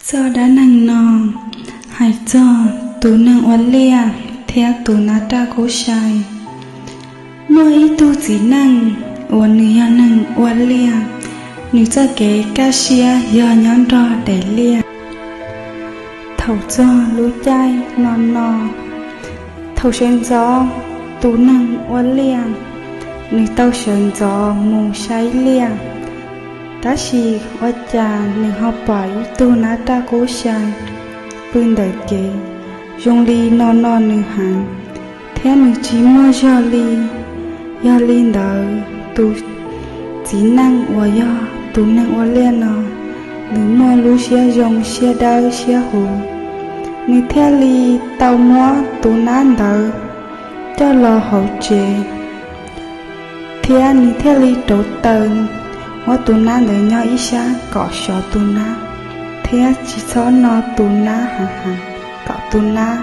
Txoj dab neeg no hais txog tus neeg ua liaj thiab tus nab raj kub sai. Muaj ib tug txiv neej uas nws yog neeg ua liaj, nws txoj kev kaj siab yog nyob nrog daim liaj. Thaum txog lub caij no no, thaum sawv ntxov, tus neeg ua liaj nws tau sawv ntxov mus saib liaj, tab sis ua cas nws ho pom ib tug nab raj kub sai pw ntawm kev, zoo li no no nws heev, thiab nws tsis muaj zog li. Yog li ntawd, tus txiv neej uas yog tus neeg ua liaj no, nws muaj lub siab zoo siab dawb siab huv, nws thiaj li tau muab tus nab ntawd coj los hauv tsev, thiab nws thiaj li rauv taws muab tus nab ntawd nyob ib sab kom sov tus nab, thiab tsis txhob no tus nab heev heev kom tus nab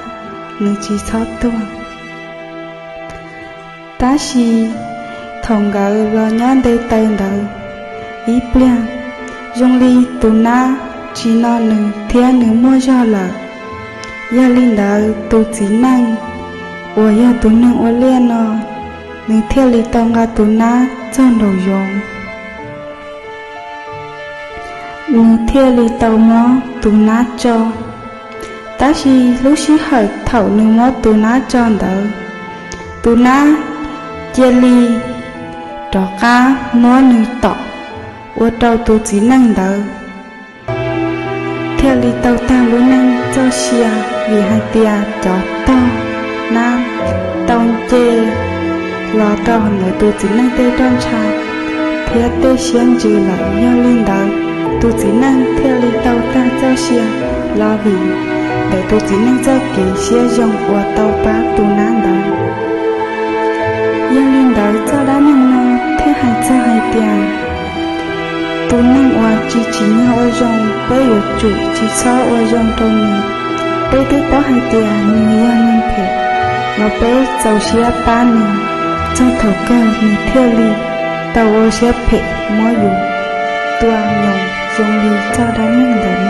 nws tsis txhob tuag. Tab sis thaum nkawd los nyob nte taws ntawd ib pliag, zoo li tus nab tsis no nws thiab nws muaj zog lawm. Yog li ntawd, tus txiv neej uas yog tus neeg ua liaj no, nws thiaj li tau nqa tus nab txog nraum zoov, nws thiaj li tau muab tus nab tso. Tab sis lub sij hawm thaum nws muab tus nab tso ntawd, tus nab cia li rov qab muab nws tom ua rau tus txiv neej ntawd thiaj li tau tag lub neej txoj sia, vim hais tias cov tog nab tau nce los rau ntawm tus txiv neej tej roj ntsha thiab tej siab ntsws lawm. Yog li ntawd, tus txiv neej thiaj li tau tag txoj sia los vim ntawm tus txiv neej txoj kev siab zoo uas tau pab tus nab ntawd. Yog li ntawd, txoj dab neeg no thiaj hais txog hais tias tus neeg uas tsis tsim nyog ua zoo, peb yuav tsum tsis txhob ua zoo rau nws. Peb twb paub hais tias nws yog neeg phem, los peb txaus siab pab nws, txog thaum kawg nws thiaj li tau ua siab phem muab yus tua nyoos zoo li txoj dab neeg ntawd.